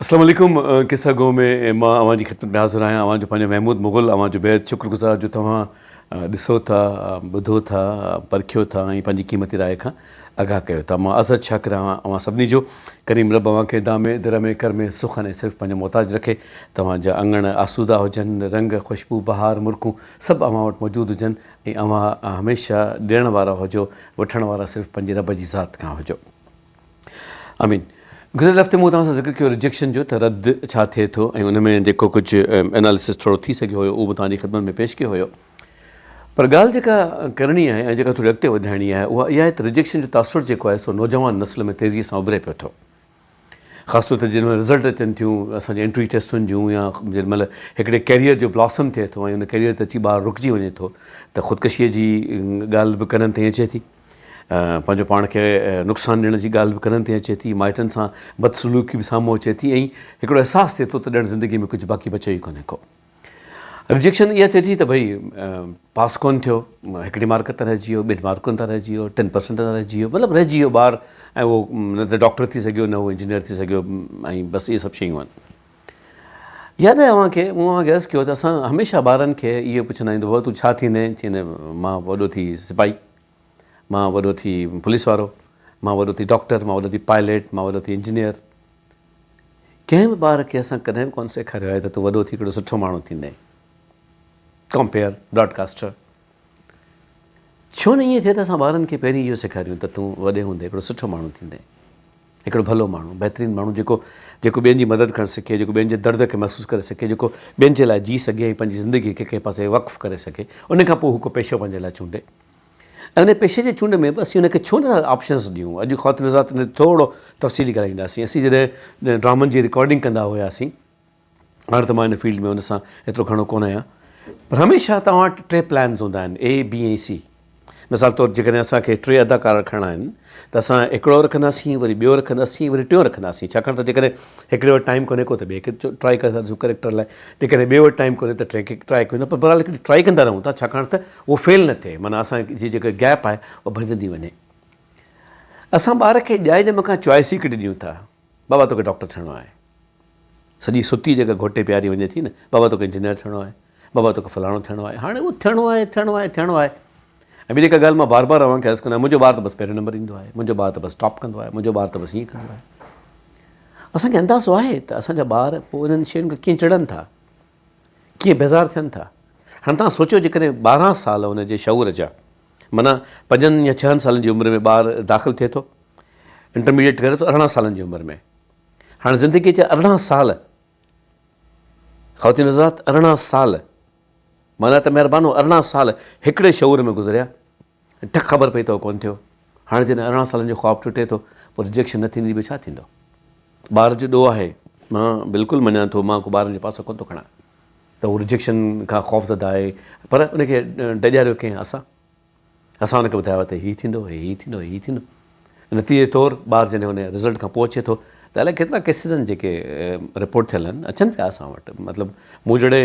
اسلام عليڪم قصه گو ۾ مان اوهان جي خدمت ۾ حاضر آهيان اوهان جو پنهنجو محمود مغل اوهان جو بيحد شڪر گذار جو توهان ڏسو ٿا ٻڌو ٿا پرکيو ٿا ۽ پنهنجي قيمتي راء کان آگاهه ڪيو ٿا مان ازهد شاڪر آهيان اوهان سڀني جو ڪريم رب اوهان کي دامي درمي ڪرمي سخن ۽ صرف پنهنجو محتاج رکي توهان جا اڱڻ آسودا هجن رنگ خوشبو بهار مرڪون سڀ اوهان وٽ موجود هجن ۽ اوهان هميشه ڏيڻ وارا هجو وٺڻ وارا صرف پنهنجي رب جي ذات کان هجو. آمين. گذريل هفتي مون توهان سان ذڪر ڪيو ريجيڪشن جو ته رد ڇا ٿئي ٿو ۽ ان ۾ جيڪو ڪجهه اناليسس ٿورو ٿي سگهيو هيو اهو به توهان جي خدمت ۾ پيش ڪيو هيو پر ڳالهه جيڪا ڪرڻي آهي ۽ جيڪا ٿوري اڳتي وڌائڻي آهي اها اها آهي ته ريجيڪشن جو تاثر جيڪو آهي سو نوجوان نسل ۾ تيزي سان اڀري پيو ٿو خاص طور تي جنهن مهل رزلٽ اچن ٿيون اسان جي انٽري ٽيسٽن جون يا جنهن مهل هڪڙي ڪيريئر جو بلاسم ٿئي ٿو ۽ ان ڪيريئر تي اچي ٻار رڪجي وڃي ٿو ته خودڪشيء جي ڳالهه به ڪنن تائين اچي ٿي پنهنجو پاڻ کي نقصان ڏيڻ جي ڳالهه به ڪنن تي اچي ٿي، مائٽن سان بدسلوڪي به سامهون اچي ٿي ۽ هڪڙو احساس ٿئي ٿو ته ڄڻ زندگي ۾ ڪجهه باقي بچيو ئي ڪونهي ڪو. رجيڪشن اها ٿئي ٿي ته ڀئي پاس ڪونه ٿيو، هڪڙي مارڪ تان رهجي ويو، ٻن مارڪن تان رهجي ويو، ٽن پرسنٽ تان رهجي ويو، مطلب رهجي ويو ٻار ۽ اهو نه ته ڊاڪٽر ٿي سگهيو نه هو انجنيئر ٿي سگهيو ۽ بس اهي سڀ شيون آهن. ياد آهي اوهان کي مون اوهان کي عرض ڪيو ته اسان هميشه ٻارن کي اهو پڇندا آهيون ته بابا تون ڇا ٿيندين؟ چيندي مان وڏو ٿي سپاهي. مان وڏو ٿي پوليس وارو، مان وڏو ٿي ڊاڪٽر، مان وڏو ٿي پائليٽ، مان وڏو ٿي انجنيئر. ڪنهن به ٻار کي اسان ڪڏهن به ڪونه سيکاريو آهي ته تون وڏو ٿي هڪڙو سٺو ماڻهو ٿيندين. Compere, broadcaster. ڇو نه ائين ٿئي ته اسان ٻارن کي پهرين اهو سيکاريون ته تون وڏي هوندي هڪڙو سٺو ماڻهو ٿيندين. هڪڙو ڀلو ماڻهو، بهترين ماڻهو جيڪو جيڪو ٻين جي مدد ڪرڻ سکي، جيڪو ٻين جي درد کي محسوس ڪري سگهي، جيڪو ٻين جي لاء جي سگهي ۽ پنهنجي زندگيء کي ڪنهن پاسي وقف ڪري سگهي. ان کان پوء هو ڪو پيشو پنهنجي لاء چونڊي. ۽ ان پيشي جي چونڊ ۾ به اسين ان کي ڇو نه آپشنز ڏيون. اڄ خواتين حضرات ان تي ٿورو تفصيلي ڳالهائينداسين. اسين جڏهن ڊرامن جي رڪارڊنگ ڪندا هياسين، هاڻ ته مان ان فيلڊ ۾ ان سان ايترو گهڻو ڪونه آهيان پر هميشه توهان وٽ ٽي پلانز هوندا آهن اي بي ۽ سي مثال طور جيڪڏهن اسان کي ٽي اداڪار رکڻا آهن ته اسان هڪڙو رکنداسين وري ٻيو رکنداسين وري ٽيون رکنداسين ڇاڪاڻ ته جيڪڏهن هڪڙي وٽ ٽائيم ڪونهي ڪو ته ٻئي کي ٽرائي ڪري ٿا ڏسون ڪريڪٽر لاء جيڪڏهن ٻئي وٽ ٽائيم ڪونهي ته ٽئين کي ٽرائي ڪيون ٿا پر بهرحال هڪڙي ٽرائي ڪندا رهون ٿا ڇاڪاڻ ته اهو فيل نه ٿئي معنيٰ اسان جي جيڪا گيپ آهي اها ڀرجندي وڃي اسان ٻار کي ڄائي ڄم کان چوائس ئي هڪڙي ڏيون ٿا بابا توکي ڊاڪٽر ٿيڻو آهي. سڄي ستي جيڪا گهوٽي پياري وڃي ٿي نه، بابا توکي انجنيئر ٿيڻو آهي، بابا توکي فلاڻو ٿيڻو آهي. هاڻي اهو ٿيڻو آهي، ٿيڻو آهي، ٿيڻو آهي. ۽ ٻي جيڪا ڳالهه مان بار بار اوهان کي عرض ڪندو آهيان، منهنجو ٻار ته بس پهريون نمبر ايندو آهي، منهنجو ٻار ته بس ٽاپ ڪندو آهي، منهنجو ٻار ته بس ائين ڪندو آهي. اسان کي اندازو آهي ته اسان جا ٻار پوء انهن شين کان ڪيئن چڙن ٿا، ڪيئن بيزار ٿين ٿا. هاڻي توهان سوچيو جيڪڏهن 12 سال ان جي شعور جا معنيٰ پنجن يا ڇهن سالن جي عمر ۾ ٻار داخل ٿئي ٿو، انٽرميڊيٽ ڪري ٿو 18 سالن جي عمر ۾. هاڻي زندگيء جا 18 سال، خواتين حضرات 18 سال معنيٰ ته مهربانو 18 سال هڪڙي شعور ۾ گذريا، ٺڪ خبر پئي ته اهو ڪونه ٿيو. هاڻي جڏهن 18 سالن جو خواب ٽٽي ٿو پوء رجيڪشن نه ٿيندي ٻيو ڇا ٿيندو؟ ٻار جو ڏوهه آهي، مان بلڪل مڃان ٿو، مان ڪو ٻارن جو پاسو ڪونه ٿو کڻان ته هو رجيڪشن کان خوفزده آهي پر ان کي ڊيڄاريو ڪنهن؟ اسان. اسان ان کي ٻڌايو ته هي ٿيندو، هي هي ٿيندو، هي هي ٿيندو. نتيجي طور ٻار جڏهن ان رزلٽ کان پوء اچي ٿو ته الائي ڪيترا ڪيسز آهن جيڪي رپورٽ ٿيل آهن، اچن پيا اسان وٽ. مطلب مون جهڙي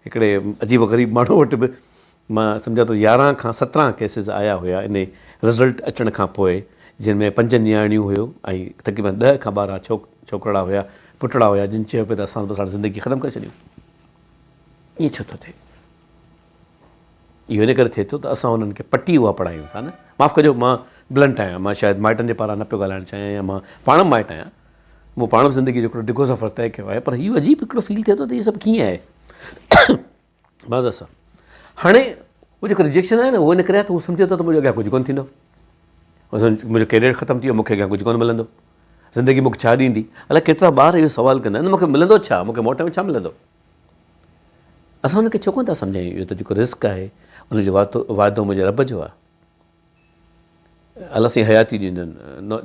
هڪڙي عجيب غريب ماڻهو وٽ به مان سمجهان ٿو 11 کان 17 ڪيسز آيا هيا ان رزلٽ اچڻ کان پوء، جن ۾ پنج نياڻيون هيو ۽ تقريبن 10 کان 12 ڇوڪرڙا هيا، پٽڙا هيا جن چيو پئي ته اسان بس هاڻي زندگي ختم ڪري ڇڏيون. ائين ڇو ٿو ٿئي؟ اهو ان ڪري ٿئي ٿو ته اسان انهن کي پٽي اها پڙهايون ٿا نه. معاف ڪجو مان بلنٽ آهيان، مان شايد مائٽن جي پاران نه پيو ڳالهائڻ چاهيان يا مان پاڻ به مائٽ آهيان، مون پاڻ به زندگي جو هڪڙو ڊگهو سفر طئي ڪيو آهي پر اهو عجيب هڪڙو فيل ٿئي ٿو ته اهو سڀ ڪيئن آهي. معذرت سان هاڻي اهو جيڪو رجيڪشن آهي نه اهو ان ڪري آهي ته هو سمجهي ٿو ته منهنجو اڳيان ڪجهه ڪونه ٿيندو، منهنجو ڪيريئر ختم ٿي ويو، مون کي اڳيان ڪجهه ڪونه ملندو، زندگي مون کي ڇا ڏيندي. الائي ڪيترا ٻار اهو سوال ڪندا آهن مون کي ملندو ڇا، مون کي موٽ ۾ ڇا ملندو. اسان ان کي ڇو ڪونه ٿا سمجهايون اهو ته جيڪو رزق آهي ان جو وعدو منهنجي رب جو آهي. الله سائين حياتي ڏيندن،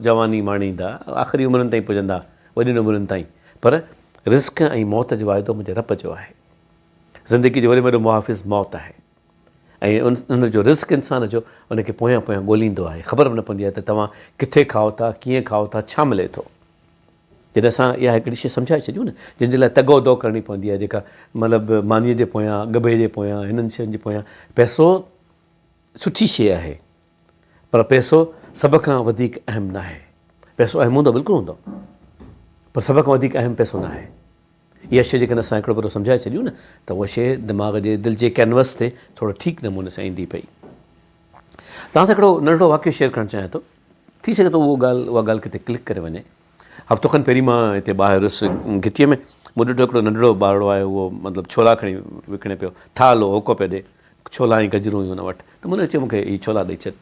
جواني ماڻيندا، آخري عمرن تائين پڄندا، وڏين عمرن تائين، پر رزق ۽ موت جو وعدو منهنجي رب جو آهي. زندگي جو وڏي ۾ وڏو محافظ موت آهي ۽ ان جو رزق انسان جو ان کي پويان پويان ڳوليندو آهي، خبر به نه پوندي آهي ته توهان ڪٿي کائو ٿا، ڪيئن کائو ٿا، ڇا ملي ٿو. جڏهن اسان اها هڪڙي شيء سمجهائي ڇڏيون نه، جنهن جي لاء تگ و دو ڪرڻي پوندي آهي، جيڪا مطلب مانيء جي پويان، ڳڀي جي پويان، هنن شين جي پويان، پئسو سٺي شيء آهي، پر پئسو سڀ کان وڌيڪ اهم ناهي. پئسو اهم هوندو، بلڪل هوندو، پر سڀ کان وڌيڪ اهم پئسو نه آهي. اها شيء جيڪڏهن اسان هڪڙو ڀيرو سمجهائي ڇڏيون نه ته اها شيء دماغ جي دل جي ڪينوس تي ٿورو ٺيڪ نموني سان ايندي پئي. توهان سان هڪڙو ننڍڙو واقعو شيئر ڪرڻ چاهيان ٿو. ٿي سگهي ٿو اهو ڳالهه اها ڳالهه ڪٿي ڪلڪ ڪري وڃي. هفتو کن پهرين مان هتي ٻاهر هيس گهٽيء ۾ مون ڏٺو هڪڙو ننڍڙو ٻارڙو آيو اهو مطلب ڇولا کڻي وڪڻي پيو. ٿالهه هو هوڪو پيو ڏي. ڇولا ۽ گجرون هيون هن وٽ. ته مون چيو مون کي هي ڇولا ڏئي ڇڏ.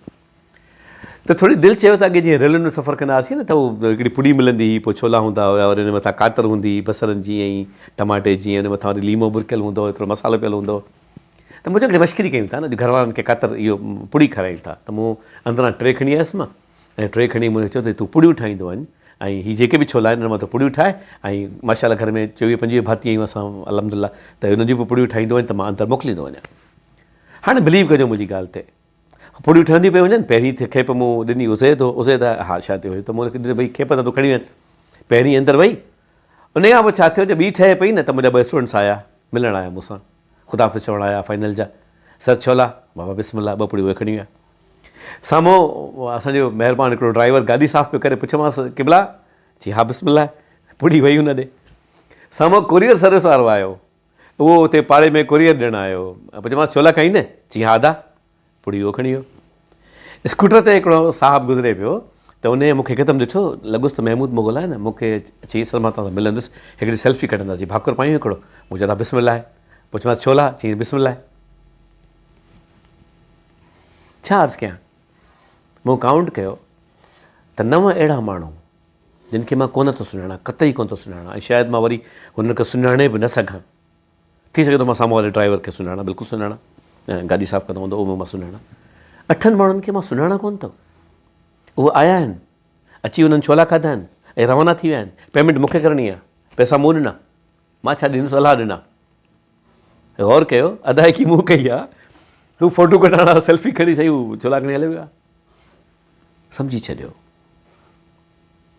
ته ٿوري دل چيو ته اڳي جيئن ريلن ۾ سفر ڪندا هئاسين نه ته اهو هڪڙي پڙي ملندي هئي پوء ڇولا هوندا هيا وري ان مٿان ڪاتر هوندي هئي بصرن جي ۽ ٽماٽي جي ۽ ان مٿان وري ليمو ٻرڪيل هوندو هو ٿورو مصالحو پيل هوندو هو ته مون چيو هڪڙي مشڪري ڪيون ٿا نه اڄ گهر وارن کي ڪاتر اهو پڙي کارايون ٿا ته مون اندران ٽري کڻي آيس مان ۽ ٽري کڻي مون چيو ته تون پڙيون ٺاهيندو وڃ ۽ هي جيڪي به ڇولا آهن ان مان تون پڙيون ٺاهه ۽ ماشاء الله گهر ۾ 24 25 ڀاتي آهيون اسان الحمد لله ته انهن جون به پڙيون ٺاهيندو وڃ ته مان اندر موڪليندو وڃان هاڻي بليو ڪجو منهنجي ڳالهه تي پڙيون ٺهنديون پيون وڃن، پهرين ته کيپ مون ڏني عزيد هو، عزيد ها شايد هيو ته مون هن کي ڏني ڀئي کيپ ته تون کڻي وڃ. پهرين اندر وئي، ان کان پوء ڇا ٿيو جو ٻي ٺهي پئي نه ته منهنجا ٻه اسٽوڊنٽس آيا، ملڻ آيا مون سان، خدا حافظ چوڻ آيا فائنل جا، سر ڇولا، بابا بسم الله ٻه پڙيون اهي کڻي ويا. سامهون اسان جو مهربان هڪڙو ڊرائيور گاڏي صاف پيو ڪري، پڇيومانس قبلا؟ چي ها بسم الله، پڙي وئي ان ڏي. سامهون ڪوريئر سروس وارو آيو، اهو اتي پاڙي ۾ ڪوريئر ڏيڻ آيو هو. پڇيومانس ڇولا کائيندين؟ چيائين ها ادا. پڙي اهو کڻي ويو. اسڪوٽر تي هڪڙو صاحب گذري پيو ته انهيء مون کي هڪدم ڏٺو، لڳس ته محمود مغل آهي نه، مون کي چيائين سر مان توهان سان ملندس، هڪڙي سيلفي ڪڍنداسين، ڀاڪر پايون هڪڙو؟ مون چيو ادا بسم الله. پڇيومانس ڇولا؟ چيائين بسم الله. ڇا عرض ڪيان؟ مون ڪائونٽ ڪيو ته نو اهڙا ماڻهو جن کي مان ڪونه ٿو سڃاڻان، قطعي ڪونه ٿو سڃاڻان ۽ شايد مان وري هنن کي سڃاڻي به نه سگهان. ٿي سگهي ٿو مان سامهون واري ڊرائيور کي سڃاڻان، بلڪل سڃاڻان، گاڏي صاف ڪندو هوندو اهو به مان سڃاڻان. اٺن ماڻهن کي مان سڃاڻان ڪونه ٿو. اهي آيا آهن، اچي انهن ڇولا کاڌا آهن ۽ روانا ٿي ويا آهن. پيمينٽ مون کي ڪرڻي آهي، پئسا مون ڏنا، مان ڇا ڏنس الله ڏنا. غور ڪيو، ادائگي مون ڪئي آهي، هو فوٽو ڪڍائڻ آيو، سيلفي کڻي سائين هو ڇولا کڻي هليو ويو آهي. سمجهي ڇڏيو.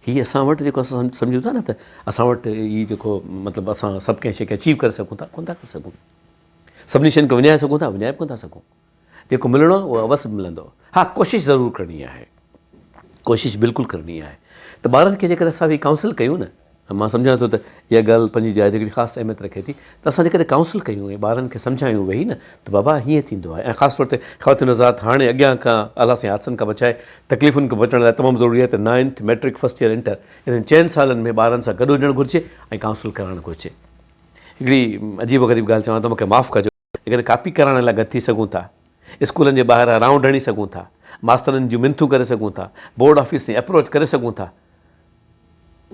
هي اسان وٽ جيڪو اسان سمجهون ٿا نه ته اسان وٽ هي جيڪو مطلب اسان سڀ ڪنهن شيء کي اچيو ڪري سگهون ٿا ڪونه ٿا ڪري سگهون. سڀني شين کي وڃائي سگهون ٿا وڃائي به ڪونه ٿا سگهون. جيڪو ملڻو آهي اهو اوس به ملندو. ها ڪوشش ضرور ڪرڻي آهي. ڪوشش بلڪل ڪرڻي آهي ته ٻارن کي جيڪڏهن اسان به ڪائونسل ڪيون نه مان سمجهان ٿو ته اها ڳالهه پنهنجي جاء تي هڪڙي خاص اهميت رکي ٿي ته اسان جيڪڏهن ڪائونسل ڪيون ۽ ٻارن کي سمجهايون ويهي نه ته بابا هيئن ٿيندو آهي ۽ خاص طور تي خواتين حضرات هاڻي اڳيان کان الله سائين حادثن کان بچائي تڪليفن کان بچڻ لاء تمام ضروري آهي ته ninth matric first year inter انهن چئن سالن ۾ ٻارن سان گڏ هجڻ گهرجي ۽ ڪائونسل ڪرائڻ گهرجي. هڪڙي عجيب و غريب ڳالهه چوان ته مون کي معاف ڪجو. جيڪڏهن ڪاپي ڪرائڻ لاء گڏ ٿي سگهون ٿا، اسڪولن جي ٻاهران رائونڊ هڻي سگهون ٿا، ماسترن جون منٿون ڪري سگهون ٿا، بورڊ آفيس تائين اپروچ ڪري سگهون ٿا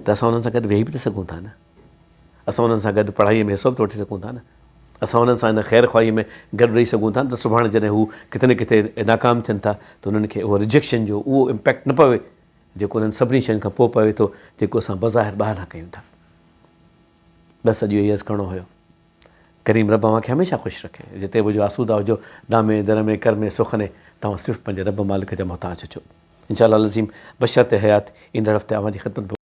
ته اسان انهن سان گڏ ويهي به ته سگهون ٿا نه. اسان انهن سان گڏ پڙهائيء ۾ حصو به ته وٺي سگهون ٿا نه. اسان انهن سان ان خير خواهيء ۾ گڏ رهي سگهون ٿا نه ته سڀاڻي جڏهن هو ڪٿي نه ڪٿي ناڪام ٿين ٿا ته انهن کي اهو رجيڪشن جو اهو امپيڪٽ نه پوي جيڪو انهن سڀني شين کان پوء پوي ٿو جيڪو اسان بظاهر ٻاهران ڪيون ٿا. بس اڄ اهو ئي عرض ڪرڻو هيو. ڪريم رب اوهان کي هميشه خوش رکي. جتي به هجو آسودا هجو، دامي، در ۾، ڪر ۾، سخ ۾، توهان صرف پنهنجي رب مالڪ جا محتاج هجو. انشاء الله العظيم بشرط حيات ايندڙ هفتي اوهان جي خدمت ۾.